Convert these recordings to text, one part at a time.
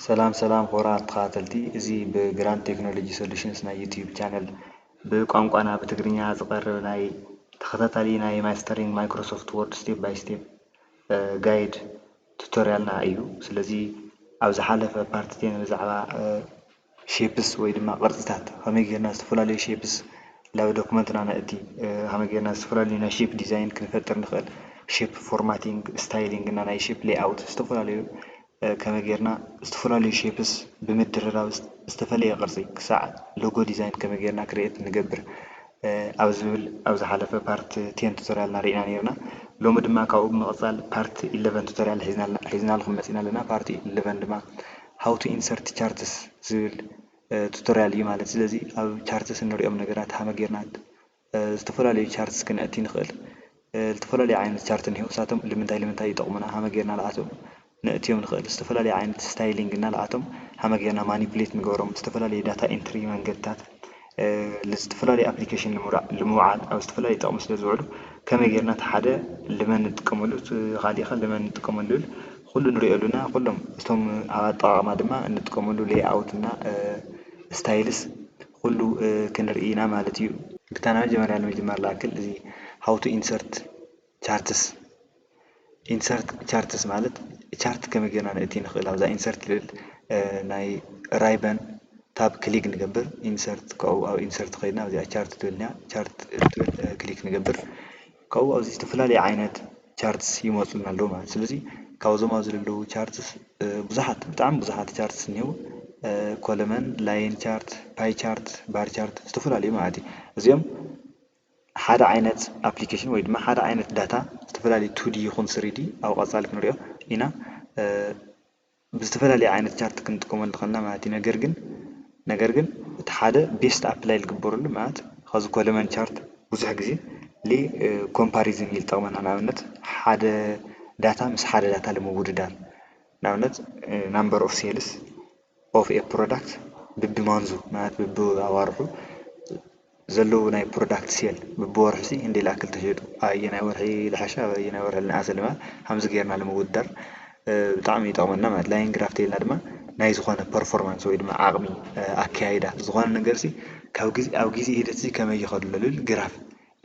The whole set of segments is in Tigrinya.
ሰላም ሰላም ክቡራት ተኸታተልቲ፣ እዚ ብ Grand Technology Solutions ናይ YouTube ቻነል ብቋንቋና ብትግርኛ ዝቐርብ ናይ ተኸታታሊ ናይ ማስተሪንግ ማይክሮሶፍት ወርድ ስቴፕ ባይ ስቴፕ ጋይድ ቱቶሪያልና እዩ። ስለዚ ኣብ ዝሓለፈ ፓርት ቴን ብዛዕባ ሼፕስ ወይ ድማ ቅርፅታት ከመይ ጌርና ዝተፈላለዩ ሼፕስ ናብ ዶክመንትና ነእቲ፣ ከመይ ጌርና ዝተፈላለዩ ናይ ሼፕ ዲዛይን ክንፈጥር ንኽእል፣ ሼፕ ፎርማቲንግ፣ ስታይሊንግ እና ናይ ሼፕ ሌይኣውት ዝተፈላለዩ ከመይ ጌርና ዝተፈላለዩ ሼፕስ ብምድርራብ ዝተፈለየ ቅርፂ ክሳዕ ሎጎ ዲዛይን ከመይ ጌርና ክርኤት ንገብር ኣብ ዝብል ኣብ ዝሓለፈ ፓርት ቴን ቱቶሪያልና ርኢና ኔርና። ሎሚ ድማ ካብኡ ብምቕፃል ፓርት ኢለቨን ቱቶሪያል ሒዝናልኩም መፂና ኣለና። ፓርት ኢለቨን ድማ how to insert charts ዝብል ቱቶሪያል እዩ ማለት። ስለዚ ኣብ ቻርትስ እንሪኦም ነገራት ሃመ ጌርና ዝተፈላለዩ ቻርትስ ክነእቲ ንኽእል። ዝተፈላለዩ ዓይነት ቻርት እኒሄው፣ እሳቶም ልምንታይ ልምንታይ ይጠቕሙና ሃመ ጌርና ንኣቶም ነእትዮም ንኽእል። ዝተፈላለዩ ዓይነት ስታይሊንግ እና ንኣቶም ሃመ ጌርና ማኒፑሌት ንገብሮም። ዝተፈላለዩ ዳታ ኤንትሪ መንገድታት ዝተፈላለዩ ኣፕሊኬሽን ንምውዓል ኣብ ዝተፈላለዩ ጥቕሚ ስለ ዝውዕሉ ከመይ ጌርና እቲ ሓደ ልመን ንጥቀመሉ እቲ ካሊእ ከ ልመን ንጥቀመሉ ዝብል ኩሉ ንሪኦ ኣለና። ኩሎም እቶም ኣብ ኣጠቓቕማ ድማ እንጥቀመሉ ሌይኣውት እና ስታይልስ ኩሉ ክንርኢ ኢና ማለት እዩ። ግታ ናይ መጀመርያ ንምጅማር ዝኣክል እዚ how to insert charts፣ ኢንሰርት ቻርትስ ማለት ቻርት ከመይ ጌርና ነእቲ ንኽእል ኣብዛ ኢንሰርት ልብል ናይ ራይበን ታብ ክሊክ ንገብር። ኢንሰርት ካብኡ ኣብ ኢንሰርት ከይድና ኣብዚኣ ቻርት ትብል እኒኣ ቻርት ትብል ክሊክ ንገብር። ካብኡ ኣብዚ ዝተፈላለዩ ዓይነት ቻርትስ ይመፁና ኣለዉ ማለት። ስለዚ ካብዞም ኣብዚ ዘለዉ ቻርትስ ብዙሓት ብጣዕሚ ብዙሓት ቻርትስ እኒሄው። ኮለመን፣ ላይን ቻርት፣ ፓይ ቻርት፣ ባር ቻርት ዝተፈላለዩ ማለት እዩ። እዚኦም ሓደ ዓይነት ኣፕሊኬሽን ወይ ድማ ሓደ ዓይነት ዳታ ዝተፈላለዩ ቱዲ ይኹን ስሪዲ ኣብ ቀፃሊ ክንሪኦ ኢና ብዝተፈላለየ ዓይነት ቻርት ክንጥቀመሉ ንኽእልና ማለት እዩ። ነገር ግን ነገር ግን እቲ ሓደ ቤስት ኣፕላይ ዝግበረሉ ማለት ከዚ ኮለመን ቻርት ብዙሕ ግዜ ሊ ኮምፓሪዝን ይጠቕመና። ንኣብነት ሓደ ዳታ ምስ ሓደ ዳታ ንምውድዳር ንኣብነት ናምበር ኦፍ ሴልስ ኦፍ ኤ ፕሮዳክት ብቢ ማንዙ ማለት ብቢ ኣዋርሑ ዘለዉ ናይ ፕሮዳክት ሴል ብቢ ወርሒ ሲ እንደ ላክል ተሸጡ ኣየናይ ወርሒ ልሓሻ ኣየናይ ወርሒ ልንኣሰ ልማት ከምዚ ጌርና ንምውዳር ብጣዕሚ ይጠቕመና ማለት ላይን ግራፍ ተይልና ድማ ናይ ዝኾነ ፐርፎርማንስ ወይ ድማ ዓቕሚ ኣካያይዳ ዝኾነ ነገር ሲ ካብ ግዜ ኣብ ግዜ ሂደት ሲ ከመይ ይኸዱ ለልብል ግራፍ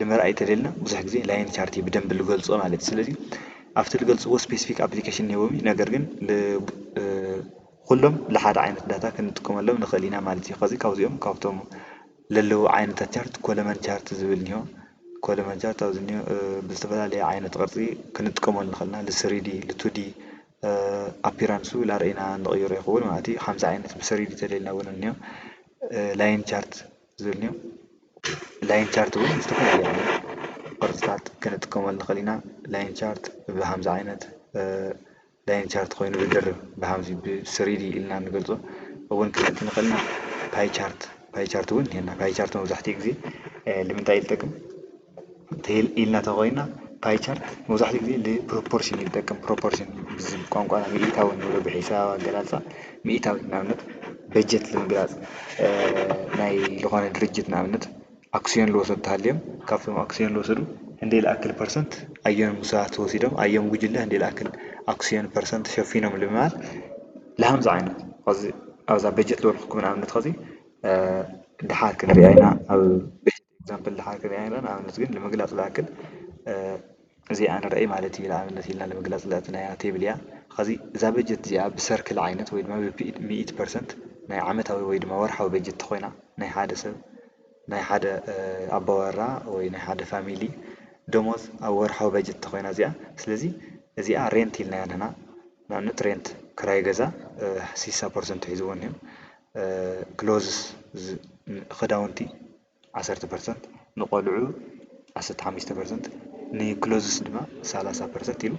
ንምርኣይ ተደልና ብዙሕ ግዜ ላይን ቻርት ብደንብ ልገልጾ ማለት እዩ። ስለዚ ኣብቲ ልገልጽዎ ስፔሲፊክ ኣፕሊኬሽን ኔዎም እዩ ነገር ግን ኩሎም ልሓደ ዓይነት ዳታ ክንጥቀመሎም ንኽእል ኢና ማለት እዩ። ከዚ ካብዚኦም ካብቶም ለለዉ ዓይነታት ቻርት ኮለመን ቻርት ዝብል እኒሆ። ኮለመን ቻርት ኣብዚ እኒሆ ብዝተፈላለየ ዓይነት ቅርፂ ክንጥቀመሉ ንኽእል ኢና። ልስሪዲ፣ ልቱዲ ኣፒራንሱ ላርእና ንቕይሮ ይኸውን ማለት እዩ። ሓምሳ ዓይነት ብስሪዲ ተደልና እውን እኒሆ። ላይን ቻርት ዝብል እኒሆ። ላይን ቻርት እውን ዝተፈላለዩ ዓይነት ቅርፅታት ክንጥቀመሉ ንኽእል ኢና። ላይን ቻርት ብሓምሳ ዓይነት ላይን ቻርት ኮይኑ ብድርብ ብሃምዚ ብስሪዲ ኢልና ንገልፆ እውን ክንእቲ ንኽእልና ፓይ ቻርት ፓይ ቻርት እውን እኒሀና። ፓይ ቻርት መብዛሕትኡ ግዜ ንምንታይ ይጠቅም ኢልና ተኾይና ፓይ ቻርት መብዛሕትኡ ግዜ ንፕሮፖርሽን ይጠቅም። ፕሮፖርሽን ቋንቋና ሚኢታዊ ንብሎ ብሒሳብ ኣገላልፃ ሚኢታዊ ንኣብነት በጀት ንምግላፅ ናይ ዝኾነ ድርጅት ንኣብነት ኣክስዮን ልወሰዱ ተሃልዮም ካብቶም ኣክስዮን ልወሰዱ ህንደይ ልኣክል ፐርሰንት ኣየኖም ሰባት ወሲዶም ኣየም ጉጅለ ህንደይ ልኣክል ኣክስዮን ፐርሰንት ሸፊኖም ልምባል ልሃምዚ ዓይነት ዚ ኣብዛ በጀት ዝበልኩኩም ንኣብነት ኸዚ ድሓር ክንሪኣ ኢና። ኣብ በጀት ኤግዛምፕል ድሓር ክንሪኣ ኢና። ንኣብነት ግን ንምግላፅ ልኣክል እዚኣ ንርአይ ማለት እዩ። ንኣብነት ኢልና ንምግላፅ ልእትናያ ቴብል እያ። ኸዚ እዛ በጀት እዚኣ ብሰርክል ዓይነት ወይ ድማ ብሚእት ፐርሰንት ናይ ዓመታዊ ወይ ድማ ወርሓዊ በጀት ተኾይና ናይ ሓደ ሰብ ናይ ሓደ ኣባወራ ወይ ናይ ሓደ ፋሚሊ ደሞዝ ኣብ ወርሓዊ በጀት ተኾይና እዚኣ። ስለዚ እዚኣ ሬንት ኢልናያ ንሕና። ንኣብነት ሬንት ክራይ ገዛ ስሳ ፐርሰንት ሒዝዎ እኒሆ። ክሎዝስ ክዳውንቲ ዓሰርተ ፐርሰንት፣ ንቆልዑ ዓሰርተ ሓሙሽተ ፐርሰንት፣ ንክሎዝስ ድማ ሰላሳ ፐርሰንት ኢሉ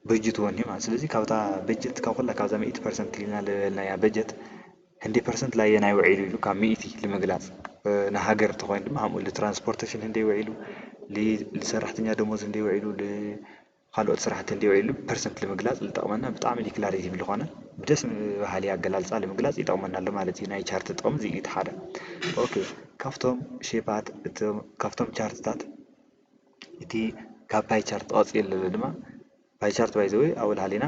በጅትዎ እኒሆ ማለት። ስለዚ ካብታ በጀት ካብ ኩላ ካብዛ ሚእቲ ፐርሰንት ኢልና ዝበልናያ በጀት ህንደይ ፐርሰንት ላየናይ ውዒሉ ኢሉ ካብ ሚእቲ ንምግላፅ ንሃገር ተኾይኑ ድማ ከምኡ ልትራንስፖርቴሽን ህንደይ ውዒሉ ልሰራሕተኛ ደሞዝ ህንደይ ውዒሉ ካልኦት ስራሕቲ እንዲውዒሉ ፐርሰንት ንምግላፅ ዝጠቕመና ብጣዕሚ ክላሪቲ ብዝኾነ ብደስ በሃሊ ኣገላልፃ ንምግላፅ ይጠቕመና ኣሎ ማለት እዩ። ናይ ቻርት ጥቕሚ እዚ እዩ ሓደ። ኦኬ ካብቶም ሼፓት ካብቶም ቻርትታት እቲ ካብ ፓይ ቻርት ቀፂሉ ዘሎ ድማ ፓይ ቻርት ባይ ዘ ወይ ኣብኡ ልሃሊና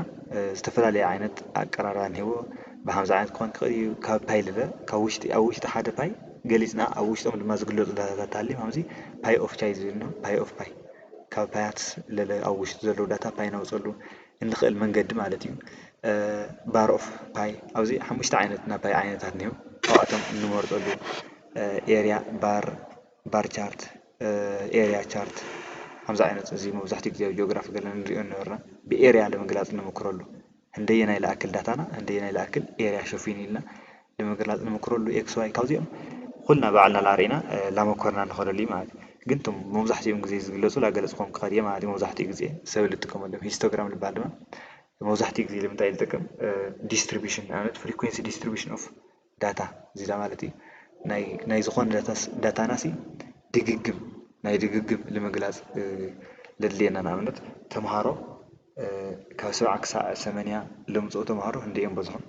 ዝተፈላለየ ዓይነት ኣቀራርባ እኒህዎ። ብሓምዚ ዓይነት ክኾን ክኽእል እዩ። ካብ ፓይ ልለ ካብ ውሽጢ ኣብ ውሽጢ ሓደ ፓይ ገሊፅና ኣብ ውሽጦም ድማ ዝግለፁ ዳታታት ተሃልዮም ከምዚ ፓይ ኦፍ ቻይ ዝብል ነው። ፓይ ኦፍ ፓይ ካብ ፓያት ለለ ኣብ ውሽጢ ዘለዉ ዳታ ፓይ ነውፀሉ እንኽእል መንገዲ ማለት እዩ። ባር ኦፍ ፓይ ኣብዚ ሓሙሽተ ዓይነት ናይ ፓይ ዓይነታት እኒሄው። ካብኣቶም እንመርፀሉ ኤሪያ ባር፣ ባር ቻርት፣ ኤሪያ ቻርት ከምዚ ዓይነት እዚ መብዛሕትኡ ግዜ ኣብ ጂኦግራፊ ገለ ንሪኦ ነበርና። ብኤሪያ ንምግላፅ ንምክረሉ። ህንደየናይ ልኣክል ዳታና ህንደየናይ ልኣክል ኤሪያ ሸፊኑ ኢልና ንምግላፅ ንምክረሉ ኤክስ ዋይ ካብዚኦም ኩልና ባዕልና ላርኢና ላመኮርና ንኸደሉ እዩ ማለት እዩ። ግን እቶም መብዛሕትኦም ግዜ ዝግለፁ ላገለፅኩም ክኸድ እየ ማለት እዩ። መብዛሕትኡ ግዜ ሰብ ልጥቀመሎም ሂስቶግራም ልበሃል ድማ መብዛሕትኡ ግዜ ልምንታይ ልጠቅም? ዲስትሪቢሽን ንኣብነት ፍሪኩንሲ ዲስትሪቢሽን ኦፍ ዳታ እዚዳ ማለት እዩ። ናይ ዝኾነ ዳታና ሲ ድግግም ናይ ድግግም ልምግላፅ ለድልየና ንኣብነት ተምሃሮ ካብ ሰብዓ ክሳዕ ሰመንያ ለምፅኡ ተምሃሮ ህንደኦም በዝሖም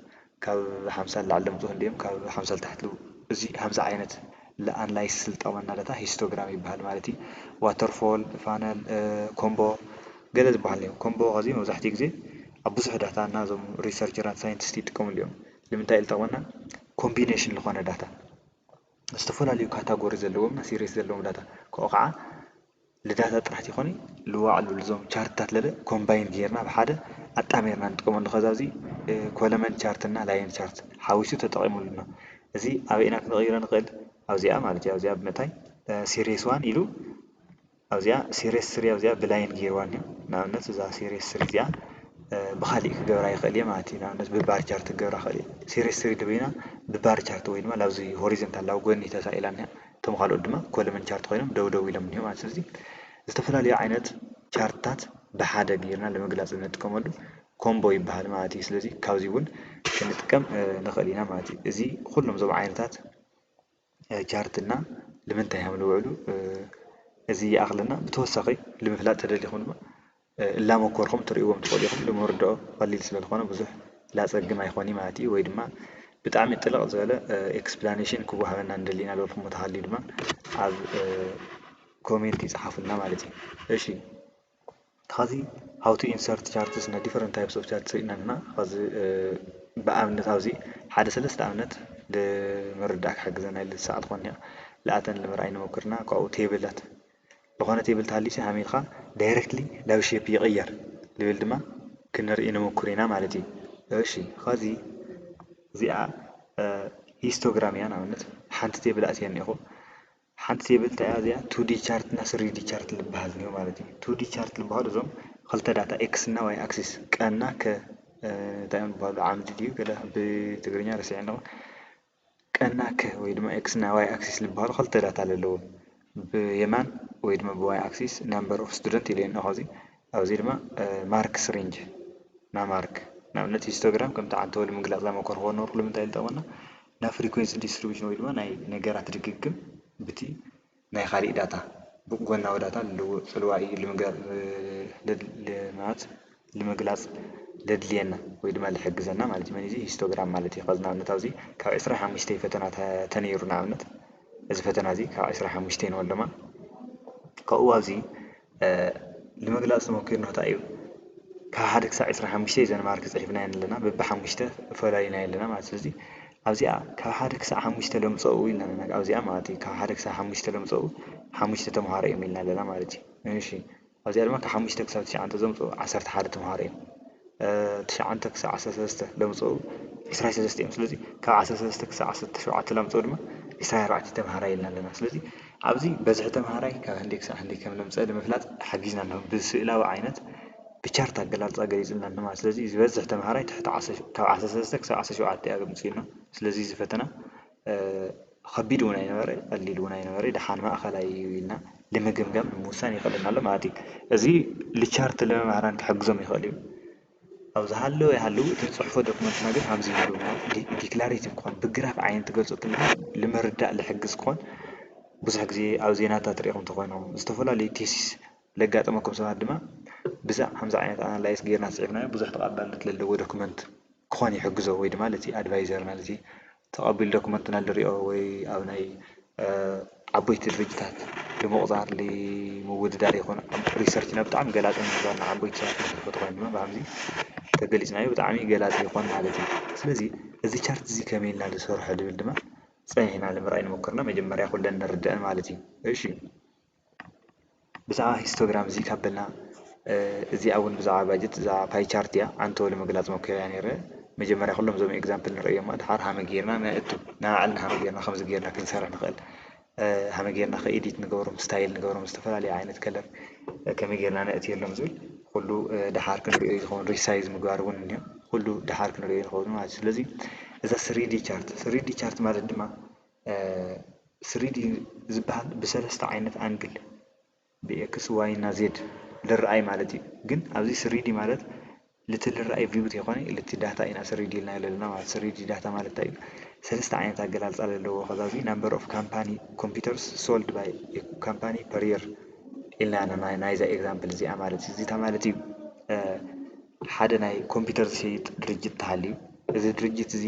ካብ ሓምሳ ንላዕሊ ለምፅኡ ህንደኦም ካብ ሓምሳ ልታሕቲ ለው እዚ ከምዚ ዓይነት ለኣንላይስ ስልጠመና ዳታ ሂስቶግራም ይበሃል ማለት እዩ። ዋተርፎል ፋነል ኮምቦ ገለ ዝበሃል እዮም። ኮምቦ ከዚ መብዛሕትኡ ግዜ ኣብ ብዙሕ ዳታ እና እዞም ሪሰርቸራት ሳይንቲስት ይጥቀምሉ እዮም። ንምንታይ ልጠቕመና? ኮምቢኔሽን ዝኾነ ዳታ ዝተፈላለዩ ካታጎሪ ዘለዎም እና ሲሪስ ዘለዎም ዳታ ከኡ ከዓ ልዳታ ጥራሕ ይኾነ ልዋዕሉ ልዞም ቻርትታት ለለ ኮምባይን ጌርና ብሓደ ኣጣሜርና ንጥቀመሉ። ከዛ እዚ ኮለመን ቻርት እና ላይን ቻርት ሓዊሱ ተጠቒሙሉና። እዚ ኣበይና ክንቕይሮ ንኽእል? ኣብዚኣ ማለት እዩ። ኣብዚኣ ብምእታይ ሲሪስ ዋን ኢሉ ኣብዚኣ ሲሪስ ስሪ ኣብዚኣ ብላይን ጌርዋ እኒኦ። ንኣብነት እዛ ሲሪስ ስሪ እዚኣ ብካሊእ ክገብራ ይኽእል እየ ማለት እዩ። ንኣብነት ብባር ቻርት ክገብራ ይኽእል እየ። ሲሪስ ስሪ ድበይና ብባር ቻርት ወይ ድማ ላብዚ ሆሪዘንታል ላብ ጎኒ ተሳኢላ እኒኣ። እቶም ካልኦት ድማ ኮለመን ቻርት ኮይኖም ደው ደው ኢሎም እኒኦ ማለት እዩ። ስለዚ ዝተፈላለዩ ዓይነት ቻርትታት ብሓደ ጌርና ንምግላፅ እንጥቀመሉ ኮምቦ ይበሃል ማለት እዩ። ስለዚ ካብዚ እውን ክንጥቀም ንኽእል ኢና ማለት እዩ። እዚ ኩሎም እዞም ዓይነታት ቻርት እና ንምንታይ እዮም ዝውዕሉ እዚ ይኣኽለና። ብተወሳኺ ንምፍላጥ ተደሊኹም ድማ እላመኮርኩም ትርእይዎም ትኽእሉ ኢኹም። ንምርድኦ ቀሊል ስለ ዝኾነ ብዙሕ ላፀግም ኣይኾን ማለት እዩ። ወይ ድማ ብጣዕሚ ጥልቕ ዝበለ ኤክስፕላኔሽን ክወሃበና እንደሊና ዝበልኩሞ ተሃልዩ ድማ ኣብ ኮሜንት ይፅሓፉልና ማለት እዩ። እሺ ከዚ how to insert charts እና different types of charts ርኢና ኣለና። ከዚ ብኣብነት ኣብዚ ሓደ ሰለስተ ኣብነት ንምርዳእ ክሕግዘና ኢሉ ዝሰኣልኩ እኒኣ ልኣተን ንምርኣይ ንሞክርና። ካብኡ ቴብላት ዝኾነ ቴብል ተሃልዩሲ ሃመይ ኢልካ ዳይሬክትሊ ናብ ሼፕ ይቕየር ልብል ድማ ክንርኢ ንሞክር ኢና ማለት እዩ። እሺ ከዚ እዚኣ ሂስቶግራም እያ። ንኣብነት ሓንቲ ቴብል ኣእትየ እኒኹ። ሓንቲ ቴብል እንታይ እያ እዚኣ? ቱ ዲ ቻርት እና ስሪ ዲ ቻርት ልበሃል እኒኦ ማለት እዩ። ቱ ዲ ቻርት ልበሃሉ እዞም ክልተ ዳታ ኤክስ እና ዋይ ኣክሲስ ቀና ከ እንታይ እዮም ዝበሃሉ? ዓምዲ ድዩ ገለ ብትግርኛ ረሲዐ ኣለኹ። ቀና ከ ወይ ድማ ኤክስ እና ዋይ ኣክሲስ ልበሃሉ ክልተ ዳታ ለለዎም ብየማን ወይ ድማ ብዋይ ኣክሲስ ናምበር ኦፍ ስቱደንት ኢለ እኒኦ። ከዚ ኣብዚ ድማ ማርክስ ሬንጅ ና ማርክ ንኣብነት ሂስቶግራም ከምቲ ዓንተወ ንምግላፅ ላመኮርክዎ ነበርኩ። ንምንታይ ዝጠቕመና? ናብ ፍሪኩንሲ ዲስትሪቢሽን ወይ ድማ ናይ ነገራት ድግግም ብቲ ናይ ካሊእ ዳታ ብጎናዊ ዳታ ልውፅልዋ እዩ ልምግላፅ ማለት ልምግላፅ ለድልየና ወይ ድማ ልሕግዘና ማለት እዩ። መን እዚ ሂስቶግራም ማለት እዩ። ከዚ ንኣብነት ኣብዚ ካብ ዕስራ ሓሙሽተ ፈተና ተነይሩ ንኣብነት እዚ ፈተና እዚ ካብ ዕስራ ሓሙሽተ ንበል ድማ ካብኡ ኣብዚ ንምግላፅ ተመኪርና እንታይ እዩ ካብ ሓደ ክሳብ ዕስራ ሓሙሽተ እዘን ማርክ ፅሒፍናየን ኣለና በቢ ሓሙሽተ ፈላሊናዮ ኣለና ማለት ስለዚ ኣብዚኣ ካብ ሓደ ክሳብ ሓሙሽተ ለምፀኡ ኢልና ኣለና ኣብዚኣ ማለት እዩ ካብ ሓደ ክሳብ ሓሙሽተ ለምፀኡ ሓሙሽተ ተምሃሮ እዮም ኢልና ኣለና ማለት እዩ እሺ ኣብዚኣ ድማ ካብ ሓሙሽተ ክሳብ ትሽዓተ ዘምፀኡ ዓሰርተ ሓደ ተምሃሮ እዮም ትሽዓተ ክሳብ ዓሰርተ ሰለስተ ለምፀኡ ዕስራ ሰለስተ እዮም ስለዚ ካብ ዓሰርተ ሰለስተ ክሳብ ዓሰርተ ሸውዓተ ለምፀኡ ድማ ዕስራ ኣርባዕተ ተምሃራይ ኢልና ኣለና ስለዚ ኣብዚ በዝሒ ተምሃራይ ካብ ህንደይ ክሳብ ህንደይ ከም ለምፀ ንምፍላጥ ሓጊዝና ኣለኹ ብስእላዊ ዓይነት ብቻርት ኣገላልፃ ገሊፅልና ኣለና ስለዚ ዝበዝሕ ተምሃራይ ትሕቲ ካብ ዓሰርተ ሰለስተ ክሳብ ዓሰርተ ሸውዓተ እያ ገምፂልና ስለዚ እዚ ፈተና ከቢድ እውን ኣይነበረ ቀሊል እውን ኣይነበረ ደሓን ማእኸላይ እዩ ኢልና ንምግምጋም ንምውሳን ይኽእለና ኣሎ ማለት እዩ እዚ ልቻርት ለመምሃራን ክሕግዞም ይኽእል እዩ ኣብ ዝሃለወ ይሃልው እቲ ዝፅሕፎ ዶክመንትና ግን ሃምዚ ይብሉ ማለት ዲክላሬቲቭ ክኾን ብግራፍ ዓይነት ትገልፆ ትምህርቲ ልምርዳእ ልሕግዝ ክኾን ብዙሕ ግዜ ኣብ ዜናታት ሪኢኹም ተኾይኖም ዝተፈላለዩ ቴሲስ ለጋጠመኩም ሰባት ድማ ብዛዕ ከምዚ ዓይነት ኣናላይስ ጌርና ፅሒፍናዮ ብዙሕ ተቐባልነት ለለዎ ዶክመንት ክኾን ይሕግዞ ወይ ድማ ለቲ ኣድቫይዘርና ለቲ ተቐቢሉ ዶክመንትና ልሪኦ ወይ ኣብ ናይ ዓቦይቲ ድርጅታት ንምቑፃር ምውድዳር ይኹን ሪሰርች ና ብጣዕሚ ገላፂ ንምግባር ንዓቦይቲ ሰባት ንክፈቱ ኮይኑ ድማ ብሃምዚ ተገሊጽናዮ ብጣዕሚ ገላጺ ይኾን ማለት እዩ። ስለዚ እዚ ቻርት እዚ ከመይ ኢልና ንሰርሖ ዝብል ድማ ጸኒሕና ንምርኣይ ንሞክርና። መጀመርያ ኩለን ንርድአን ማለት እዩ። እሺ፣ ብዛዕባ ሂስቶግራም እዚ ካብ በልና፣ እዚኣ እውን ብዛዕባ ባጀት፣ እዛ ፓይ ቻርት እያ። ኣንቶ ንምግላጽ ሞኪረ እያ ነይረ። መጀመርያ ኩሎም እዞም ኤግዛምፕል ንርእዮም፣ ድሓር ሃመ ጌርና ነእቱ፣ ንባዕልና ሃመ ጌርና ከምዚ ጌርና ክንሰርሕ ንኽእል። ሃመ ጌርና ከ ኤዲት ንገብሮም፣ ስታይል ንገብሮም፣ ዝተፈላለዩ ዓይነት ከለር ከመይ ጌርና ነእትየሎም ዝብል ኩሉ ድሓር ክንርእዮ እዩ ዝኸውን። ሪሳይዝ ምግባር እውን እኒኦ፣ ኩሉ ድሓር ክንርእዮ ንኸውን ማለት እዩ። ስለዚ እዛ ስሪዲ ቻርት፣ ስሪዲ ቻርት ማለት ድማ ስሪዲ ዝበሃል ብሰለስተ ዓይነት ኣንግል፣ ብኤክስ፣ ዋይ እና ዜድ ልረኣይ ማለት እዩ። ግን ኣብዚ ስሪዲ ማለት ልቲ ልረኣይ ቪው ዘይኮነ ልቲ ዳታ ኢና ስሪዲ ኢልና ዘለና ማለት። ስሪዲ ዳታ ማለት እንታይ እዩ? ሰለስተ ዓይነት ኣገላልጻ ዘለዎ። ከዛ እዚ ናምበር ኦፍ ካምፓኒ ኮምፒውተርስ ሶልድ ባይ ካምፓኒ ፐር የር ኢልና ኢና ናይ- ናይዛ ኤግዛምፕል እዚኣ ማለት እዩ። እዚታ ማለት እዩ፣ እ፣ ሓደ ናይ ኮምፒውተር ዝሸይጥ ድርጅት ተሃልዩ፣ እዚ ድርጅት እዚ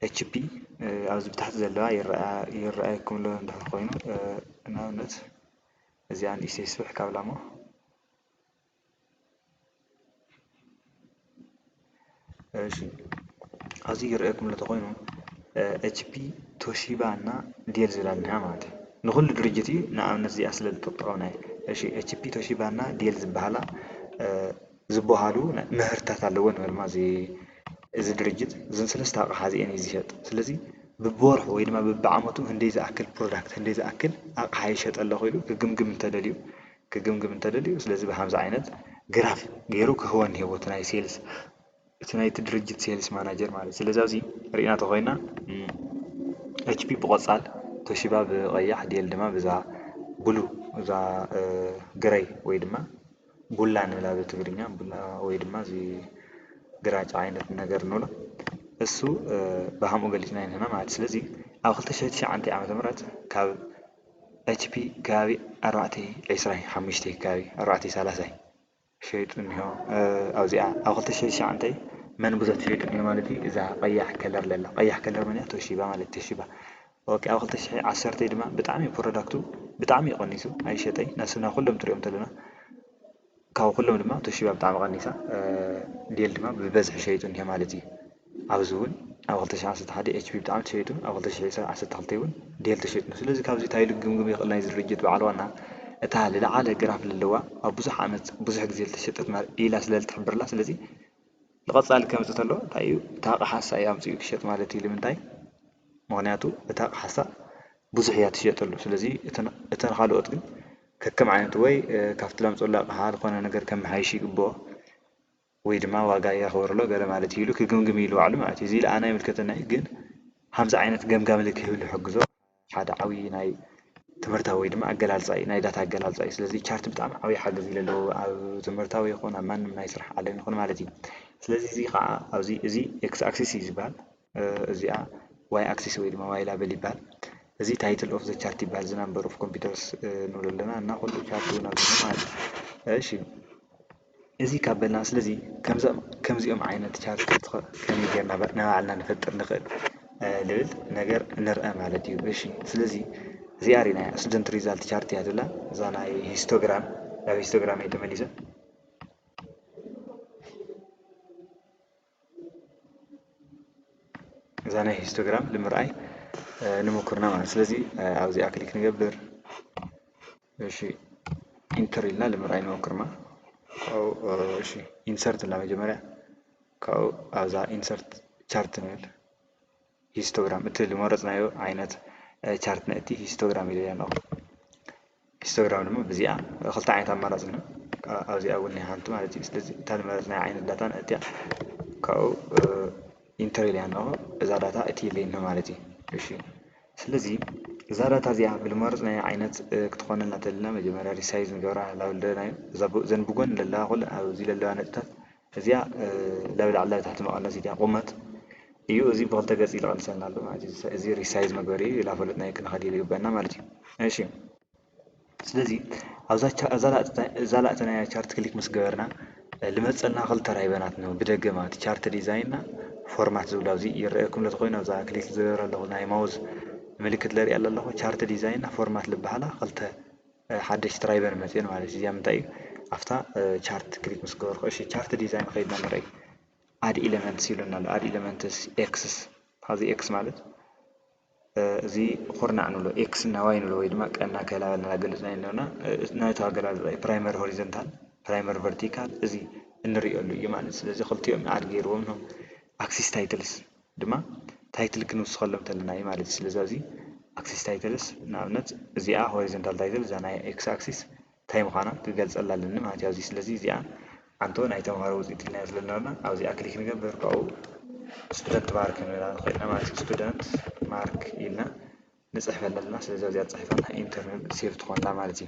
ኤች ፒ፣ እ፣ ኣብዚ ብታሕቲ ዘለዋ ይረኣ- ይረኣየኩም ኣሎ እንድሕር ኮይኑ፣ እ፣ ንኣብነት እዚኣ ንእሽተይ ስፍሕ ካብላ እሞ፣ እሺ፣ ኣብዚ ይረኣየኩም ኣሎ ተኾይኑ፣ ኤች ፒ፣ ቶሺባ እና ዴል ዝብላ ኣለና ማለት እዩ። ንኹሉ ድርጅት እዩ፣ ንኣብነት እዚኣ ስለ ዝጠቕጠቐምና እዩ። እሺ፣ ኤች ፒ፣ ቶሺባ እና ዴል ዝበሃላ፣ እ፣ ዝበሃሉ ናይ ምህርታት ኣለዎ ንበል፣ እዚ፣ እዚ ድርጅት እዘን ሰለስተ ኣቕሓ እዚአን እዩ ዝሸጥ። ስለዚ ብብወርሑ ወይ ድማ ብብዓመቱ ህንደይ ዝኣክል ፕሮዳክት፣ ህንደይ ዝኣክል ኣቕሓ ይሸጥ ኣለኹ ኢሉ ክግምግም እንተደልዩ፣ ክግምግም እንተደልዩ፣ ስለዚ ብሃምዚ ዓይነት ግራፍ ገይሩ ክህቦ እኒሄዎ እቲ ናይ ሴልስ፣ እቲ ናይቲ ድርጅት ሴልስ ማናጀር ማለት። ስለዚ ኣብዚ ርኢና ተኾይና፣ እም፣ ኤች ፒ ብቆጻል፣ ቶሺባ ብቐያሕ፣ ዴል ድማ ብዛ ብሉ፣ እዛ፣ እ፣ ግረይ ወይ ድማ ቡላ ንብላ ብትግርኛ፣ ቡላ ወይ ድማ እዚ ግራጫ ዓይነት ነገር ንብሎ፣ እሱ፣ እ፣ ብሃምኡ ገሊጽና ኢና ማለት። ስለዚ ኣብ ክልተ ሽሕን ትሽዓተ ዓመተ ምህረት ካብ ኤች ፒ ከባቢ ኣርባዕተ ዒስራይ ሓሙሽተ ከባቢ ኣርባዕተ ሰላሳይ ሸይጡ እኒሆ። እ፣ ኣብዚኣ ኣብ ክልተ ሽሕን ትሽዓተ መን ብዙሕ ትሸይጡ እኒሆ ማለት እዩ? እዛ ቀያሕ ከለር ለላ። ቀያሕ ከለር መን እያ? ቶሺባ ማለት ቶሺባ። ኦኬ፣ ኣብ ክልተ ሽሕን ዓሰርተን ድማ ብጣዕሚ ፕሮዳክቱ ብጣዕሚ እዩ ቀኒሱ፣ ኣይሸጠይ። ናስና ኩሎም ትሪኦም ተለና፣ ካብ ኩሎም ድማ ቶሺባ ብጣዕሚ ቀኒሳ፣ እ፣ ዴል ድማ ብበዝሒ ሸይጡ እኒሆ ማለት እዩ። ኣብዚ እውን ኣብ ክልተ ሽሕን ዓሰርተ ሓደን ኤች ፒ ብጣዕሚ ተሸይጡ፣ ኣብ ክልተ ሽሕን ዓሰርተ ክልተን እውን ዴል ተሸይጡ። ስለዚ ካብዚ እንታይ ኢሉ ክግምግም ይኽእል ናይዚ ድርጅት በዓል ዋና? እታ ዝለዓለ ግራፍ ዘለዋ ኣብ ብዙሕ ዓመት ብዙሕ ግዜ ዝተሸጠት ማር-፣ ኢላ ስለ ዝትሕብርላ፣ ስለዚ ንቐጻሊ ከምጽእ ተሎ እንታይ እዩ? እታ ኣቕሓ እሳ እዩ ኣምጺኡ ክሸጥ ማለት እዩ። ንምንታይ? ምኽንያቱ እታ ኣቕሓ እሳ ብዙሕ እያ ትሸጠሉ። ስለዚ እተን፣ እተን ካልኦት ግን ከከም ዓይነት ወይ፣ እ፣ ካብቲ ላምጸሉ ኣቕሓ ዝኾነ ነገር ከመሓይሽ ይግብኦ። ወይ ድማ ዋጋ የኽብርሎ ገለ ማለት እዩ ኢሉ ክግምግም እዩ ኢሉ ባዕሉ ማለት እዩ። እዚ ኢለ ኣነ ኣይምልከተና እዩ፣ ግን ሃምዚ ዓይነት ገምጋም ኢሉ ክህብል ይሕግዞ። ሓደ ዓብዪ ናይ ትምህርታዊ ወይ ድማ ኣገላልጻ እዩ፣ ናይ ዳታ ኣገላልጻ እዩ። ስለዚ ቻርት ብጣዕሚ ዓብዪ ሓገዝ እዩ ዘለዎ ኣብ ትምህርታዊ ይኹን ኣብ ማንም ናይ ስራሕ ዓለም ይኹን ማለት እዩ። ስለዚ እዚ ከዓ ኣብዚ፣ እዚ ኤክስ ኣክሲስ እዩ ዝበሃል፣ እ፣ እዚኣ ዋይ ኣክሲስ ወይ ድማ ዋይ ላበል ይበሃል። እዚ ታይትል ኦፍ ዘ ቻርት ይበሃል፣ እዚ ናምበር ኦፍ ኮምፒውተርስ፣ እ፣ ንብሎ ኣለና እና ኩሉ ቻርት እውን ኣብዚ ማለት እዩ። እሺ፣ እዚ ካብ በልና፣ ስለዚ ከምዚ-፣ ከምዚኦም ዓይነት ቻርት ከ-፣ ከመይ ጌርና ባ-፣ ንባዕልና ንፈጥር ንኽእል፣ እ፣ ልብል ነገር ንርአ ማለት እዩ። እሺ፣ ስለዚ እዚኣ ርኢናያ፣ ስቱደንት ሪዛልት ቻርት እያ ትብላ፣ እዛ ናይ ሂስቶግራም፣ ናብ ሂስቶግራም እየ ተመሊሰ። እዛ ናይ ሂስቶግራም ንምርኣይ፣ እ፣ ንሞክርና ማለት። ስለዚ፣ እ፣ ኣብዚኣ ክሊክ ንገብር። እሺ፣ ኢንተር ኢልና ንምርኣይ ንሞክርማ። ካብኡ፣ እ፣ እሺ፣ ኢንሰርት ንብላ መጀመርያ። ካብኡ ኣብዛ ኢንሰርት ቻርት ንብል። ሂስቶግራም፣ እቲ ዝመረጽናዮ ዓይነት፣ እ፣ ቻርት ነእቲ ሂስቶግራም ኢለያ ኣለኹ። ሂስቶግራም ድማ ብዚኣ ክልተ ዓይነት ኣማራጺ እንሆ። ኣብዚኣ እውን ናይ ሓንቲ ማለት እዩ። ስለዚ እታ ዝመረጽናያ ዓይነት ዳታ ነእትያ፣ ካብኡ፣ እ፣ ኢንተር ኢለያ ኣለኹ። እዛ ዳታ እቲ ኢለይ እንሆ ማለት እዩ። እሺ። ስለዚ እዛ ዳታ እዚኣ ብዝመረጽናያ ዓይነት፣ እ፣ ክትኾነልና ተለና መጀመርያ ሪሳይዝ ንገብራ። ላብ ለናዮ እዛ ብ-፣ እዘን ብጎኒ ዘለዋ ኩለን ኣብዚ ዘለዋ ነጥብታት እዚኣ፣ እ፣ ላብ ላዕሊ ላብ ታሕቲ መቐነሲት እያ። ቁመት እዩ። እዚ ብኽልተ ገጽ ኢሉ ቀንሰልና ኣሎ ማለት እዩ። እዚ ሪሳይዝ መግበሪ እዩ። ላፈለጥናዮ ክንኸድ ይግበአና ማለት እዩ። እሺ። ስለዚ ኣብዛ ቻ-፣ እዛ ላእቲ-፣ እዛ ላእተናያ ቻርት ክሊክ ምስ ገበርና፣ እ፣ ልመጸልና ክልተ ራይበናት ነው ብደገ ማለት ቻርት ዲዛይን እና ፎርማት ዝብሉ ኣብዚ ይረኣየኩም ለተኾይኑ ኣብዛ ክሊክ ዝገበረ ኣለኹ ናይ ማውዝ ምልክት ለርኢ ኣለኹ። ቻርት ዲዛይን እና ፎርማት ልበሃላ ክልተ፣ እ፣ ሓደሽቲ ራይበን መጽየን ማለት እዩ። እዚኣ ምንታይ እዩ? ኣብታ፣ እ፣ ቻርት ክሊክ ምስ ገበርኩ። እሺ፣ ቻርት ዲዛይን ኸይድና ንረኢ። add elements ይብለና ኣሎ። Add elements ኤክስስ፣ ኻዚ ኤክስ ማለት እዚ ኩርናዕ ንብሎ፣ ኤክስ እና ዋይ ንብሎ፣ ወይ ድማ ቀና ከላበልና ገለጽና ኣለና። ናይቲ ኣገላልጻ ፕራይመር ሆሪዞንታል፣ ፕራይመር ቨርቲካል፣ እዚ እንሪእሉ እዩ ማለት። ስለዚ ክልቲኦም ኣድ ገይርዎም ነው። ኣክሲስ ታይትልስ ድማ ታይትል ክንውስኸሎም ተለና እዩ ማለት እዩ። ስለዚ ኣብዚ ኣክሲስ ታይትልስ ንኣብነት እዚኣ ሆሪዞንታል ታይትል እዛ ናይ ኤክስ ኣክሲስ እንታይ ምዃና ክገልጸላ ኣለኒ ማለት እዩ። ኣብዚ ስለዚ እዚኣ ኣንቶ ናይ ተምሃሮ ውፅኢት ኢልና ስለናና ኣብዚኣ ክሊክ ንገብር ካብኡ ስቱደንት ማርክ ንብላ ንኽእልና ማለት እዩ። ስቱደንት ማርክ ኢልና ንፅሕፈላ ኣለና። ስለዚ ኣብዚኣ ፅሒፋና ኢንተር ንብል ሴቭ ትኾንላ ማለት እዩ።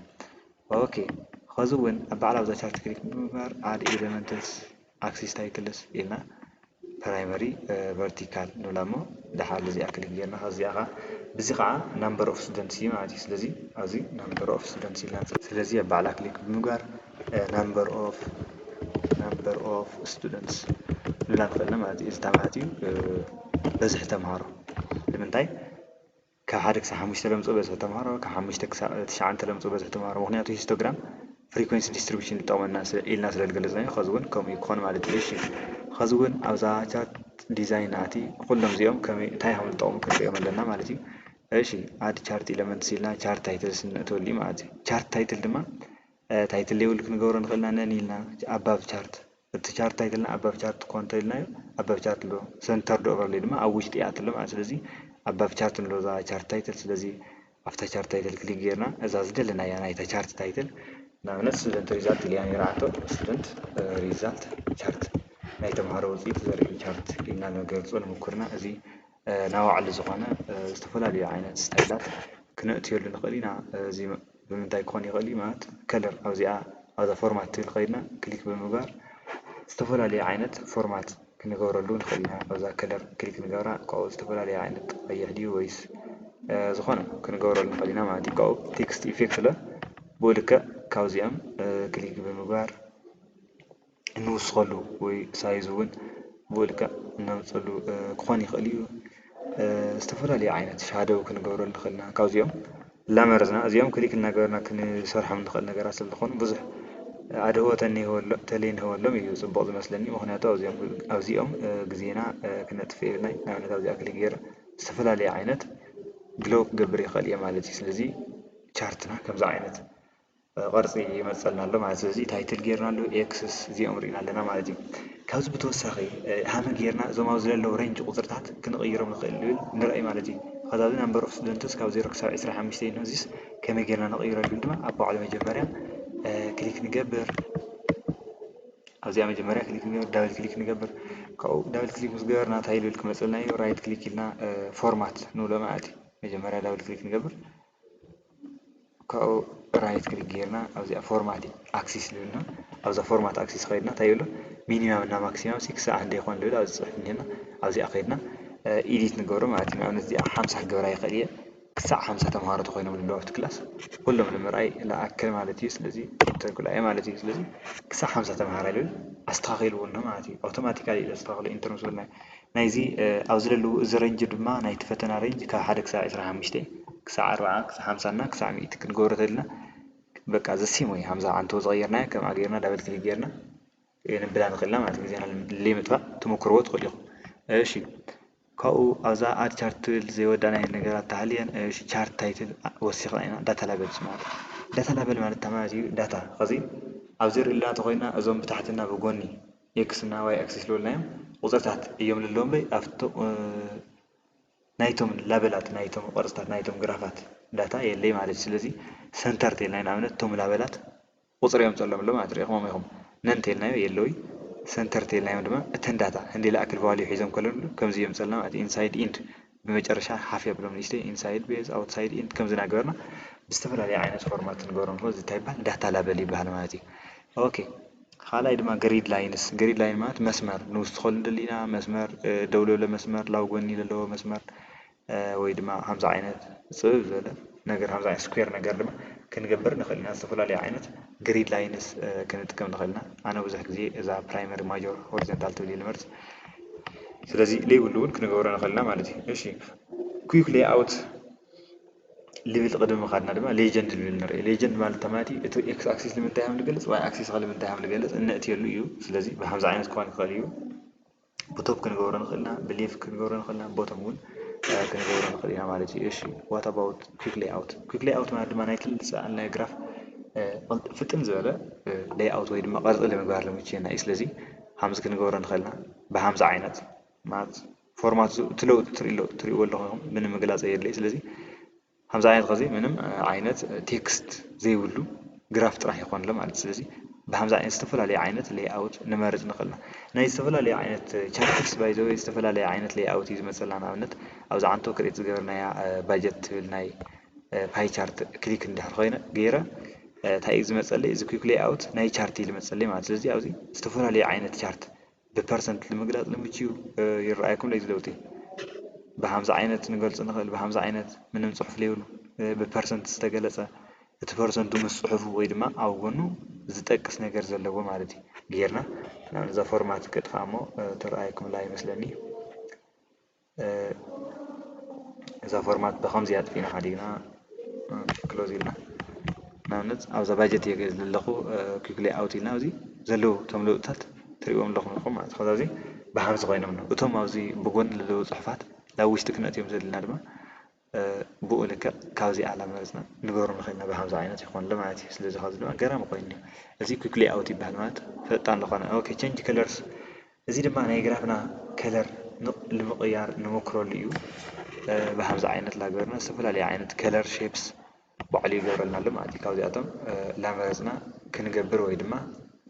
ኦኬ ኸዚ እውን ኣብ ባዕላ ኣብዛ ቻርት ክሊክ ብምግባር ኣድ ኤለመንትስ ኣክሲስ ታይትልስ ኢልና ፕራይመሪ ቨርቲካል ንብላ እሞ ድሓር እዚኣ ክሊክ ጌርና ከዚኣ ከዓ ብዚ ከዓ ናምበር ኦፍ ስቱደንትስ እዩ ማለት እዩ። ስለዚ ኣብዚ ናምበር ኦፍ ስቱደንትስ ኢልና ስለዚ ኣብ ባዕላ ክሊክ ብምግባር ናምበር ኦፍ ናምበር ኦፍ ስቱደንትስ ንብላ ንኽእልና ማለት እዩ። እዚ ተማሃቲ በዝሒ ተምሃሮ ንምንታይ ካብ ሓደ ክሳብ ሓሙሽተ ለምፅኡ በዝሒ ተምሃሮ ካብ ሓሙሽተ ክሳብ ትሽዓተ ለምፅኡ በዝሒ ተምሃሮ ምክንያቱ ሂስቶግራም ፍሪኮንሲ ዲስትሪቢሽን ዝጠቕመና ኢልና ስለ ዝገለፅናዮ ኸዚ እውን ከምኡ እዩ ክኾን ማለት እዩ። እሺ ኸዚ እውን ኣብዛ ቻርት ዲዛይን ናቲ ኩሎም እዚኦም ከመይ እንታይ ከም ዝጠቕሙ ክንሪኦም ኣለና ማለት እዩ። እሺ ኣድ ቻርት ኢለመንትስ ኢልና ቻርት ታይትልስ ንእትወሉ ማለት እዩ። ቻርት ታይትል ድማ ታይትል ሌብል ክንገብሮ ንኽእልና ነን ኢልና ኣባብ ቻርት እቲ ቻርት ታይትልና ኣባብ ቻርት ኮ እንተኢልናዮ ኣባብ ቻርት ኣሎ። ሰንተርድ ኦቨርሌ ድማ ኣብ ውሽጢ እያ ትሎ ማለት ስለዚ ኣባብ ቻርት ንሎ እዛ ቻርት ታይትል። ስለዚ ኣብታ ቻርት ታይትል ክሊክ ጌርና እዛ ዝደለናያ ናይታ ቻርት ታይትል ንኣብነት ስቱደንት ሪዛልት ኢልያ ነይራ ኣቶ ስቱደንት ሪዛልት ቻርት ናይ ተምሃሮ ውፅኢት ዘርኢ ቻርት ኢልና ንገልፆ ንምኩርና እዚ ናባዕሉ ዝኾነ ዝተፈላለዩ ዓይነት ስታይላት ክነእትየሉ ንኽእል ኢና። እዚ ብምንታይ ክኾን ይኽእል እዩ ማለት ከለር ኣብዚኣ ኣብዛ ፎርማት ትብል ከይድና ክሊክ ብምግባር ዝተፈላለዩ ዓይነት ፎርማት ክንገብረሉ ንኽእል ኢና። ኣብዛ ከለር ክሊክ ንገብራ ካብኡ ዝተፈላለዩ ዓይነት ቀይሕ ድዩ ወይስ ዝኾነ ክንገብረሉ ንኽእል ኢና ማለት እዩ። ካብኡ ቴክስት ኢፌክት ለ ብኡ ልክዕ ካብዚኦም ክሊክ ብምግባር እንውስኸሉ ወይ ሳይዝ እውን ብኡ ልክዕ እነምፀሉ ክኾን ይኽእል እዩ። ዝተፈላለዩ ዓይነት ሻደው ክንገብረሉ ንኽእልና ካብዚኦም ላመርዝና እዚኦም ክሊክ እናገበርና ክንሰርሖም ንኽእል ነገራት ስለዝኾኑ ብዙሕ ኣድህቦ ተለይንህበሎም እዩ ፅቡቕ ዝመስለኒ። ምክንያቱ ኣብዚኦም ግዜና ክነጥፍእ የብልናይ። ንኣብነት ኣብዚኣ ክሊክ ገይረ ዝተፈላለዩ ዓይነት ግለው ክገብር ይኽእል እየ ማለት እዩ። ስለዚ ቻርትና ከምዚ ዓይነት ቅርፂ ይመፀልና ኣሎ ማለት እዩ። ስለዚ ታይትል ጌርና ኣሎ ኤክስስ እዚኦም ርኢና ኣለና ማለት እዩ። ካብዚ ብተወሳኺ ሃመ ጌርና እዞም ኣብዚ ዘለዉ ሬንጅ ቁፅርታት ክንቕይሮም ንኽእል ንብል ንርኣይ ማለት እዩ። ከዛዚ ናምበር ኦፍ ስቱደንትስ ካብ ዜሮ ክሳብ ዕስራ ሓሙሽተ እዩ። እዚስ ከመይ ጌርና ንቕይረሉ ድማ ኣብ ባዕሉ መጀመርያ ክሊክ ንገብር ኣብዚኣ መጀመርያ ክሊክ ንገብር ዳብል ክሊክ ንገብር ካብኡ ዳብል ክሊክ ምስ ገበርና እንታይ ልብል ክመፀልና እዩ። ራይት ክሊክ ኢልና ፎርማት ንብሎ ማለት እዩ። መጀመርያ ዳብል ክሊክ ንገብር ካብኡ ራይት ክሊክ ጌርና ኣብዚኣ ፎርማት ኣክሲስ ልብልና ኣብዛ ፎርማት ኣክሲስ ከይድና እንታይ ይብሎ ሚኒማም እና ማክሲማም ሲ ክሳዕ ክንደይ ይኾን ልብል ኣብዚ ፅሑፍ እኒሄና ኣብዚኣ ከይድና ኤዲት ንገብሮ ማለት እዩ። ንኣብነት እዚኣ ሓምሳ ክገብራ ይኽእል እየ ክሳዕ ሓምሳ ተምሃሮ ተኮይኖም ልለዉ ኣብቲ ክላስ ኩሎም ንምርኣይ ለኣክል ማለት እዩ። ስለዚ ኢንተር ክልኣየ ማለት እዩ። ስለዚ ክሳዕ ሓምሳ ተምሃራይ ልብል ኣስተኻኺልዎ ኣሎ ማለት እዩ። ኣውቶማቲካሊ እዩ ዘስተኻኽሎ ኢንተር ምስ በልና ናይዚ ኣብዚ ዘለዉ እዚ ረንጅ ድማ ናይቲ ፈተና ረንጅ ካብ ሓደ ክሳብ ዕስራ ሓሙሽተ ክሳብ ኣርብዓ ክሳብ ሓምሳ እና ክሳብ ሚእቲ ክንገብሮ ተልና በቃ ዘሲም ወይ ሃምሳ ዓንቶ ዝቐየርናዮ ከምኣ ጌርና ዳብል ክሊክ ጌርና የንብላ ንኽእልና ማለት ግዜና ለይምጥፋእ ትምክርዎ ትኽእሉ ኢኹም። እሺ ካብኡ ኣብዛ ኣድ ቻርት ትብል ዘይወዳእናዮ ነገራት ተሃልየን እሺ ቻርት ታይትል ወሲኽና ኢና ዳታ ላበልስ ማለት ዳታ ላበል ማለት እንታይ ማለት እዩ? ዳታ ኸዚ ኣብዚ ርእልና ተኾይና እዞም ብታሕትና ብጎኒ ኤክስ እና ዋይ ኣክሲስ ዝበልናዮም ቁፅርታት እዮም ልለዎም በይ ኣብቲ ናይቶም ላበላት ናይቶም ቅርፅታት ናይቶም ግራፋት ዳታ የለይ ማለት እዩ። ስለዚ ሰንተር ተልና ንኣብነት እቶም ላበላት ቁፅሪ እዮም ፀሎም ኣሎ ማለት ሪኢኹም ኢኹም ነን ተልናዮ የለዊ ሰንተር ተልናዮም ድማ እተን ዳታ ህንዲ ላእክል ቫልዩ ሒዞም ከለሉ ከምዚ እዮም ፀልና ማለት ኢንሳይድ ኢንድ ብመጨረሻ ሓፍ የብሎም ንእሽተይ ኢንሳይድ ቤዝ ኣውትሳይድ ኢንድ ከምዚ ናገበርና ብዝተፈላለየ ዓይነት ፎርማት ንገብሮም እዚ እንታይ ይበሃል ዳታ ላበል ይበሃል ማለት እዩ። ኦኬ ካልኣይ ድማ ግሪድ ላይንስ ግሪድ ላይን ማለት መስመር ንውስኸሉ እንደሊ ኢና መስመር ደው ለብለ መስመር ላው ጎኒ ለለዎ መስመር ወይ ድማ ከምዚ ዓይነት ፅብብ ዝበለ ነገር ከምዚ ዓይነት ስኩዌር ነገር ድማ ክንገብር ንኽእል ኢና። ዝተፈላለዩ ዓይነት ግሪድ ላይንስ ክንጥቀም ንኽእል ኢና። ኣነ ብዙሕ ግዜ እዛ ፕራይመሪ ማጆር ሆሪዞንታል ትብል እየ ዝመርፅ። ስለዚ ለይብሉ እውን ክንገብሮ ንኽእል ኢና ማለት እዩ። እሺ ኩክ ሌይኣውት ልብል ቅድሚ ምኻድና ድማ ሌጀንድ ልብል ንርኢ። ሌጀንድ ማለት ተማቲ እቲ ኤክስ ኣክሲስ ንምንታይ ከም ዝገልፅ ዋይ ኣክሲስ ከ ንምንታይ ከም ዝገልፅ እነእትየሉ እዩ። ስለዚ ብከምዚ ዓይነት ክኾን ይኽእል እዩ። ብቶፕ ክንገብሮ ንኽእል ኢና፣ ብሌፍት ክንገብሮ ንኽእል ኢና፣ ቦቶም እውን ክንገብሮ ንኽእል ኢና ማለት እዩ። እሺ፣ what about quick layout? quick layout ማለት ድማ ናይ ክልተ ሰዓት ናይ ግራፍ ፍጥን ዝበለ ሌይኣውት ወይ ድማ ቅርፂ ንምግባር ልምችየና እዩ። ስለዚ ሃምዚ ክንገብሮ ንኽእል ኢና። ብሃምዚ ዓይነት ማለት ፎርማት እዚ እቲ ለውጢ ትርኢ ኣሎ፣ ትርእይዎ ኣለኹም፣ ምንም ምግላፅ የድለይ። ስለዚ ሃምዚ ዓይነት ኸዚ ምንም ዓይነት ቴክስት ዘይብሉ ግራፍ ጥራሕ ይኾን ኣሎ ማለት። ስለዚ ብሃምዚ ዓይነት ዝተፈላለዩ ዓይነት ሌይኣውት ንመርፅ ንኽእል ኢና። ናይ ዝተፈላለዩ ዓይነት ቻርትስ ባይ ዘ ወይ ዝተፈላለዩ ዓይነት ሌይኣውት እዩ ዝመፀልና። ንኣብነት ኣብዚ ዓንቶ ክሬት ዝገበርናያ ባጀት ትብል ናይ ፓይ ቻርት ክሊክ እንድሕር ኮይነ ገይረ እንታይ እዩ ዝመፀለይ? እዚ quick layout ናይ ቻርት እዩ ዝመፀለይ ማለት። ስለዚ ኣብዚ ዝተፈላለዩ ዓይነት ቻርት ብፐርሰንት ንምግላፅ ንምችዩ ይረኣየኩም ዶ እዚ ለውጢ? ብሃምዚ ዓይነት ንገልፅ ንኽእል፣ ብሃምዚ ዓይነት ምንም ፅሑፍ ዘይብሉ ብፐርሰንት ዝተገለፀ፣ እቲ ፐርሰንቱ ምስ ፅሑፉ ወይ ድማ ኣብ ጎኑ ዝጠቅስ ነገር ዘለዎ ማለት እዩ። ጌርና ንኣብነት እዛ ፎርማት ክጥፋእ እሞ ትረኣየኩም ላ ይመስለኒ። እዛ ፎርማት ብኸምዚ ኣጥፊእና ሓዲግና ክሎዝ ኢልና ንኣብነት ኣብዛ ባጀት እየ ዘለኹ quick layout ኢልና ኣብዚ ዘለዉ እቶም ለውጥታት ትሪእዎም ኣለኹም ኢኹም ማለት እዩ። ከዛ እዚ ብሃምዚ ኮይኖም ኣለዉ። እቶም ኣብዚ ብጎኒ ዘለዉ ፅሑፋት ናብ ውሽጢ ክነእትዮም ዘለና ድማ ብኡ ልክዕ ካብዚኣ እናመረፅና ንገብሮ ንኽእል ኢና። ብሃምዚ ዓይነት ይኾንሉ ማለት እዩ። ስለዚ ካብዚ ድማ ገራሚ ኮይኑ እዚ quick layout ይበሃል ማለት ፈጣን ዝኾነ። ኦኬ፣ change colors እዚ ድማ ናይ ግራፍና ከለር ንምቕያር ንሞክረሉ እዩ። ብሃምዚ ዓይነት ላገበርና ዝተፈላለዩ ዓይነት ከለር ሼፕስ ባዕሉ ይገብረልና ኣሎ ማለት እዩ። ካብዚኣቶም ላመረፅና ክንገብር ወይ ድማ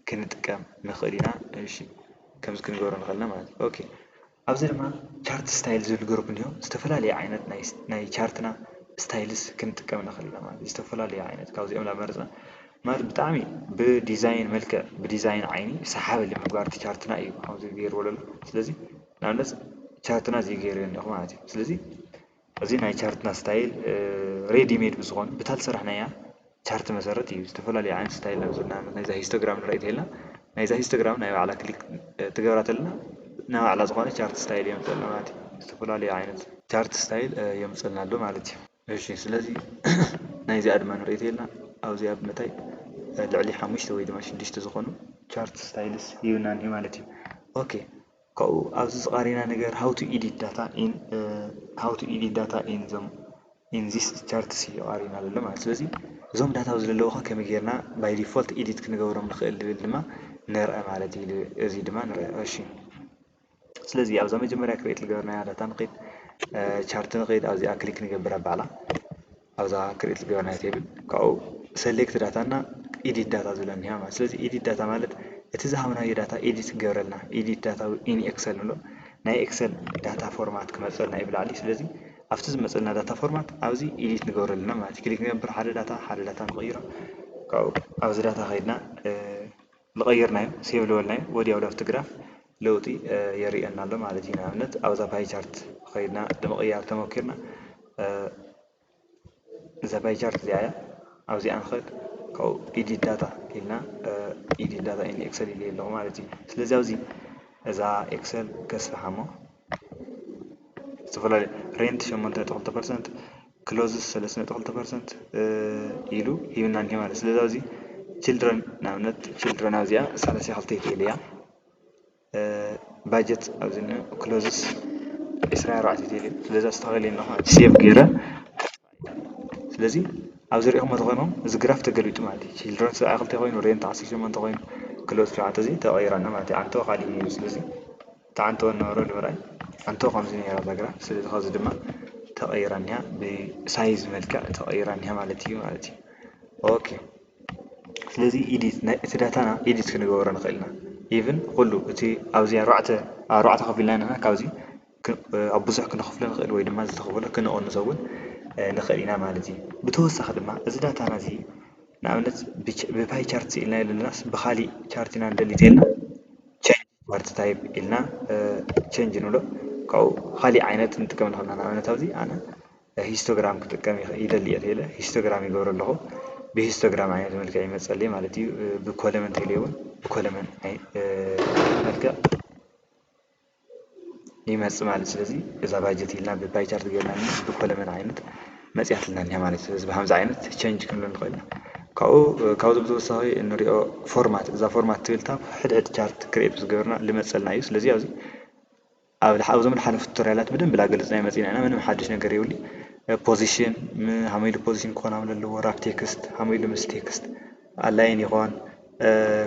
ክንጥቀም ንኽእል ኢና። እሺ፣ ከምዚ ክንገብሮ ንኽእልና ማለት እዩ። ኦኬ፣ ኣብዚ ድማ ቻርት ስታይል ዝብል ግሩፕ እንዲሆ ዝተፈላለዩ ዓይነት ናይ ቻርትና ስታይልስ ክንጥቀም ንኽእል ኢና ማለት እዩ። ዝተፈላለዩ ዓይነት ካብዚኦም ላመረፅና ማለት ብጣዕሚ ብዲዛይን መልክዕ ብዲዛይን ዓይኒ ሰሓቢ ንምግባር እቲ ቻርትና እዩ ከምዚ ገይርዎ ዘሎ። ስለዚ ንኣብነት ቻርትና እዚ ገይርዮ ኣለኹ ማለት እዩ። ስለዚ እዚ ናይ ቻርትና ስታይል ሬዲ ሜድ ብዝኾኑ ብታ ዝሰራሕናያ ቻርት መሰረት እዩ ዝተፈላለዩ ዓይነት ስታይል ናብ ዝብል ንኣብነት ናይዛ ሂስቶግራም ንርኢ ተልና ናይዛ ሂስቶግራም ናይ ባዕላ ክሊክ ትገብራ ተለና ናይ ባዕላ ዝኾነ ቻርት ስታይል የምፅልና ማለት እዩ። ዝተፈላለዩ ዓይነት ቻርት ስታይል የምፅልና ኣሎ ማለት እዩ። እሺ፣ ስለዚ ናይዚኣ ድማ ንርኢ ተይልና ኣብዚኣ ብምታይ ልዕሊ ሓሙሽተ ወይ ድማ ሽዱሽተ ዝኾኑ ቻርት ስታይልስ ይብና እኒሄ ማለት እዩ። ኦኬ፣ ካብኡ ኣብዚ ዝቃሪና ነገር how to edit data in how to edit data in them in this charts እዩ ቃሪና ዘሎ ማለት። ስለዚ እዞም ዳታ ኣብዚ ዘለውኻ ከመይ ጌርና by default edit ክንገብሮም ንኽእል ዝብል ድማ ንርአ ማለት እዩ። እዚ ድማ ንርአ። እሺ፣ ስለዚ ኣብዛ መጀመርያ ክሬት ዝገበርናያ ዳታ ንኸይድ ቻርት ንኸይድ ኣብዚኣ ክሊክ ንገብር ኣባዕላ ኣብዛ ክሬት ዝገበርናያ ቴብል ካብኡ ሰሌክት ዳታ እና ኤዲት ዳታ ዝብለኒ እያ ማለት። ስለዚ ኤዲት ዳታ ማለት እቲ ዝሃብናዮ ዳታ ኤዲት ክገብረልና ኤዲት ዳታ ኢን ኤክሰል ንብሎ ናይ ኤክሰል ዳታ ፎርማት ክመፀልና እዩ ብላዕሊ። ስለዚ ኣብቲ ዝመፀልና ዳታ ፎርማት ኣብዚ ኤዲት ንገብረልና ማለት ክሊክ ንገብር ሓደ ዳታ ሓደ ዳታ ንቕይሮ ካብኡ ኣብዚ ዳታ ከይድና ዝቐየርናዮ ሴቭ ዝበልናዮ ወዲያው ኣብቲ ግራፍ ለውጢ የርእየና ኣሎ ማለት እዩ። ንኣብነት ኣብዛ ፓይ ቻርት ከይድና ንምቕያር ተመኪርና እዛ ፓይ ቻርት እዚኣ እያ። ኣብዚኣ ንኸድ ካብኡ ኢዲት ዳታ ኢልና ኢዲት ዳታ ኢን ኤክሰል ኢለ ኣለኹ ማለት እዩ። ስለዚ ኣብዚ እዛ ኤክሰል ከስፍሓ እሞ ዝተፈላለዩ ሬንት ሸሞንተ ነጥቢ ክልተ ፐርሰንት ክሎዝስ ሰለስተ ነጥቢ ክልተ ፐርሰንት ኢሉ ሂብና እኒሄ ማለት። ስለዚ ኣብዚ ችልድረን ንኣብነት ችልድረን ኣብዚኣ ሰላሳ ክልተ ቴል እያ። ባጀት ኣብዚ ክሎዝስ ዕስራ ኣርባዕተ ቴል እዩ። ስለዚ ኣስተኻኺለ ኣለኹ ሴቭ ገይረ። ስለዚ ኣብዚ ሪኢኹም ተኾይኖም እዚ ግራፍ ተገልቢጡ ማለት እዩ። ችልድረን ሰብዓ ክልተ ኮይኑ ሬንት ዓሰርተ ሸሞንተ ኮይኑ ክሎዝ ሸውዓተ እዚ ተቐይራና ማለት እዩ። ዓንቶ ካሊእ እዩ። ስለዚ ተዓንቶ ነበረ ንምርኣይ ዓንቶ ከምዚ ነይራ እዛ ግራፍ። ስለዚ ከዚ ድማ ተቐይራ እኒሃ ብሳይዝ መልክዕ ተቐይራ እኒሃ ማለት እዩ ማለት እዩ። ኦኬ ስለዚ ኢዲት ናይ እቲ ዳታና ኢዲት ክንገብሮ ንኽእል ኢና። ኢቭን ኩሉ እቲ ኣብዚ ኣርባዕተ ኣርባዕተ ከፊልና ኢና ካብዚ ኣብ ብዙሕ ክንኸፍሎ ንኽእል ወይ ድማ ዝተኸፈሎ ክንቕንሶ እውን ንኽእል ኢና ማለት እዩ። ብተወሳኺ ድማ እዚ ዳታና እዚ ንኣብነት ብፓይ ቻርት ኢልና የለናስ ብካሊእ ቻርት ኢና ንደሊ ተልና ቻርት ታይፕ ኢልና ቸንጅ ንብሎ ካብኡ ካሊእ ዓይነት ንጥቀም ንኽእልና ንኣብነት ኣብዚ ኣነ ሂስቶግራም ክጥቀም ይደሊ እየ ተለ ሂስቶግራም ይገብሮ ኣለኹ ብሂስቶግራም ዓይነት መልክዕ ይመፀለይ ማለት እዩ። ብኮለመን ተለ እውን ብኮለመን መልክዕ ይመጽእ ማለት ስለዚ እዛ ባጀት ኢልና ብፓይ ቻርት ገርና ብኮለመን ዓይነት መጽያትልና እኒያ ማለት ስለዚ ብሃምዚ ዓይነት ቸንጅ ክንብሎ ንኽእል ኢና። ካብኡ ካብዚ ብተወሳኺ እንሪኦ ፎርማት እዛ ፎርማት ትብል ታብ ሕድሕድ ቻርት ክሬት ምስ ገበርና ልመጸልና እዩ። ስለዚ ኣብዚ ኣብዞም ዝሓለፉ ቱቶርያላት ብደንብ ላገልጽና ይመጽና ኢና። ምንም ሓድሽ ነገር የብሉ። ፖዚሽን ሃመይሉ ፖዚሽን ክኾን ኣለዎ፣ ራፕ ቴክስት ሃመይሉ ምስ ቴክስት ኣላይን ይኾን፣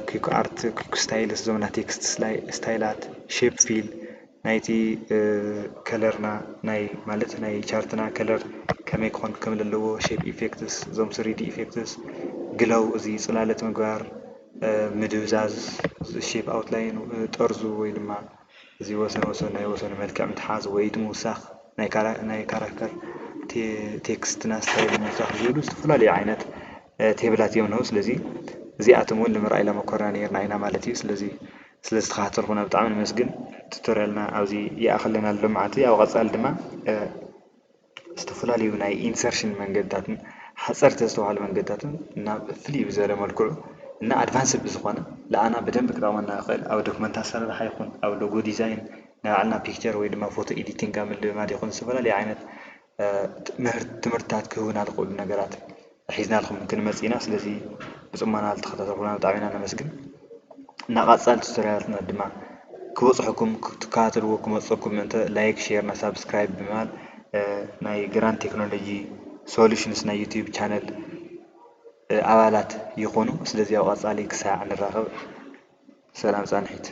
ኪክ ኣርት፣ ኪክ ስታይልስ፣ እዞምና ቴክስት ስታይላት፣ ሼፕ ፊል ናይቲ ከለርና ናይ ማለት ናይ ቻርትና ከለር ከመይ ክኾን ከም ዘለዎ፣ ሼፕ ኢፌክትስ፣ እዞም ስሪዲ ኢፌክትስ፣ ግለው፣ እዚ ጽላለት ምግባር፣ ምድብዛዝ፣ ሼፕ ኣውትላይን፣ ጠርዙ ወይ ድማ እዚ ወሰን ወሰን ናይ ወሰኑ መልክዕ ምትሓዝ ወይ እቲ ምውሳኽ ናይ ካራክተር ቴክስትና ስታይል ምውሳኽ ዝብሉ ዝተፈላለዩ ዓይነት ቴብላት እዮም ነው። ስለዚ እዚኣቶም እውን ንምርኣይ ለመኮርና ነርና ኢና ማለት እዩ። ስለዚ ስለዝተኸታተልኩና ብጣዕሚ ነመስግን። ቱቶርያልና ኣብዚ ይኣኸለና ኣሎ መዓልቲ። ኣብ ቀፃሊ ድማ ዝተፈላለዩ ናይ ኢንሰርሽን መንገድታትን ሓፀርቲ ዝተባሃሉ መንገድታትን ናብ ፍልይ ብዝበለ መልክዑ እና ኣድቫንስድ ብዝኾነ ለኣና ብደንብ ክጠቕመና ይኽእል ኣብ ዶክመንት ኣሰራርሓ ይኹን ኣብ ሎጎ ዲዛይን ናይ ባዕልና ፒክቸር ወይ ድማ ፎቶ ኤዲቲንግ ኣብ ምልማድ ይኹን ዝተፈላለዩ ዓይነት ትምህርትታት ክህቡና ዝኽእሉ ነገራት ሒዝናልኩም ክንመጽእ ኢና። ስለዚ ብጽሞና ዝተኸታተልኩና ብጣዕሚ ኢና ነመስግን። እና ቀጻሊ ቱቶርያላትና ድማ ክበጽሐኩም ክትከታተልዎ ክመጸኩም ምእንተ ላይክ፣ ሼር እና ሳብስክራይብ ብምባል ናይ ግራንድ ቴክኖሎጂ ሶሉሽንስ ናይ ዩቲዩብ ቻነል ኣባላት ይኾኑ። ስለዚ ኣብ ቀጻሊ ክሳዕ ንራኸብ ሰላም ጻንሒት።